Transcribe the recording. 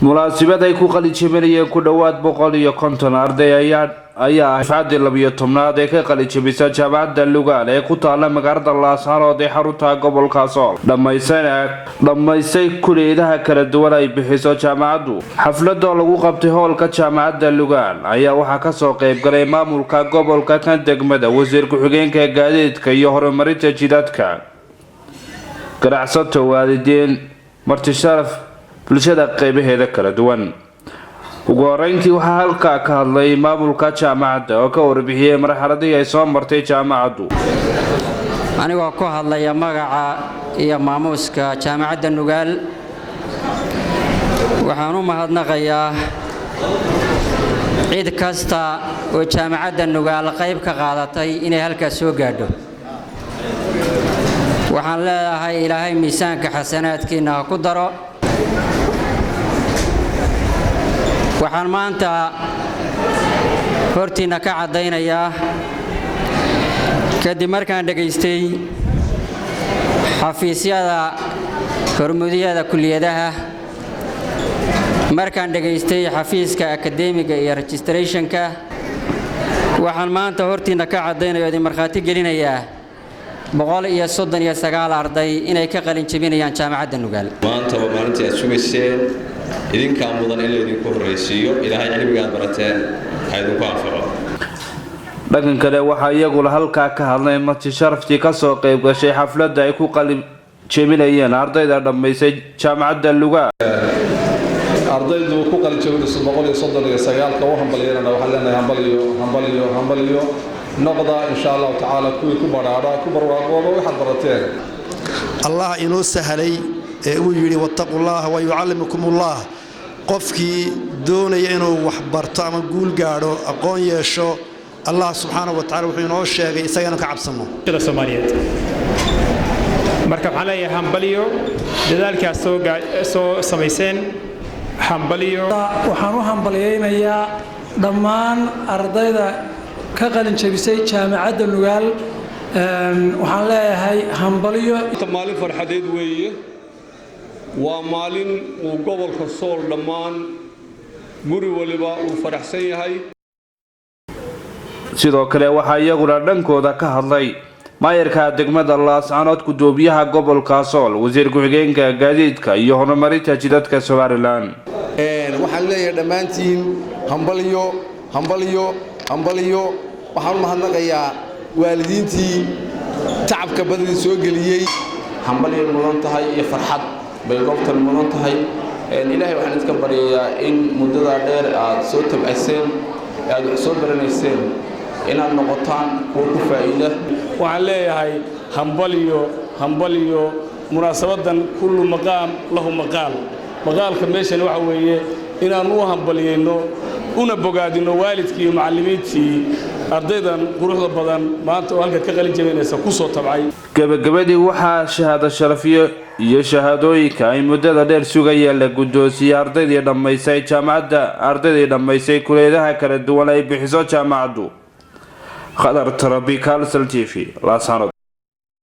Munaasabad ay ku qalinjabinayeen ku dhowaad 150 arday ayaa ah dufcaddii 12aad ee ka qalinjabisa Jaamacadda Lugaal ee ku taala magaalada Laascaanood ee xarunta gobolka Sool, dhammaysana dhammaysay kuliyadaha kala duwan ay bixiso jaamacaddu. Xafladoo lagu qabtay hoolka Jaamacadda Lugaal ayaa waxaa kasoo qaybgalay maamulka gobolka, kan degmada, wasiir ku-xigeenka gaadiidka iyo horumarinta jidadka, ganacsato, waalidiin, martisharaf, bulshada qeybaheeda kala duwan. Ugu horeyntii waxaa halkaa ka hadlay maamulka jaamacadda oo ka warbixiyey marxaladihii ay soo martay jaamacaddu. Anigoo ku hadlaya magaca iyo maamuuska Jaamacadda Nugaal, waxaan u mahadnaqayaa cid kasta oo Jaamacadda Nugaal qayb ka qaadatay inay halkaas soo gaadho. Waxaan leeyahay, Ilaahay miisaanka xasanaadkiinna ha ku daro. Waxaan maanta hortiinna ka caddaynayaa, kadib markaan dhegaystay xafiisyada hormudyada kulliyadaha, markaan dhegaystay xafiiska akademiga iyo registrationka, waxaan maanta hortiinna ka caddaynaya o idin markhaati gelinayaa 139 arday inay ka qalin jebinayaan Jaamacadda Nugaal. Maanta waa maalintii aad sugayseen. Idinkaa mudan in laydinku horraysiiyo. Ilaahay cilmiga aad barateen ha idinku anfaco. Dhankan kale, waxaa iyaguna halkaa ka hadlay marti sharaftii kasoo qayb gashay xafladda ay ku qalin jebinayeen ardayda dhammaysay Jaamacadda Lugaal. Ardaydu ku qalin jebinayso 139-ka u hambalyeynana. Waxaan leenahay hambaliyo, hambaliyo, hambaliyo. Noqda, insha Allahu tacaala, kuwii ku badhaadha, ku barwaaqooba waxaad barateen. Allah inoo sahlay ee uu yidhi: "واتقوا الله ويعلمكم الله." Qofkii doonaya inuu wax barto ama guul gaadho, aqoon yeesho, Allah subxaana wa tacala wuxuu inoo sheegay isaga inaan ka cabsanno. Soomaaliyeed marka waxaan leeyahay hambaliyo, dadaalkaas soo samayseen, hambaliyo. Waxaan u hambalyaynayaa dhammaan ardayda ka qalin jabisay Jaamacadda Nugaal. Waxaan leeyahay hambaliyo. Maalin farxadeed weeye. Waa maalin uu gobolka Sool dhammaan guri waliba uu faraxsan yahay. Sidoo kale waxaa iyaguna dhankooda ka hadlay maayarka degmada Laascanood, gudoomiyaha gobolka Sool, wasiir ku-xigeenka gaadiidka iyo horumarinta jidadka Somaliland. Waxaan leeyahay dhammaantiin hambalyo, hambalyo, hambalyo. Waxaan u mahadnaqayaa waalidiintii tacabka badani soo geliyey. Hambalyay mudan tahay iyo farxad bay goobtan mudan tahay. Ilaahay waxaan idinka baryayaa in muddadaa dheer aad soo tabcayseen, aad wax soo baranayseen, inaad noqotaan kuwo ku faa'iida. Waxaan leeyahay hambalyo, hambalyo. Munaasabadan كل مقام له مقال. Maqaalka meeshan waxa weeye inaan u hambalyayno una bogaadino waalidkii iyo macallimiintii ardaydan quruxda badan maanta oo halka ka qalin jabinaysa ku soo tabcay. Gabagabadii waxaa shahaado sharafiyo iyo shahaadooyinka ay muddada dheer sugayeen la guddoonsiiyey ardaydii dhammaysay jaamacadda, ardaydii dhammaysay kuliyadaha kala duwan ay bixiso jaamacaddu. Khadar Tarabi, Kalsal TV, Laasanood.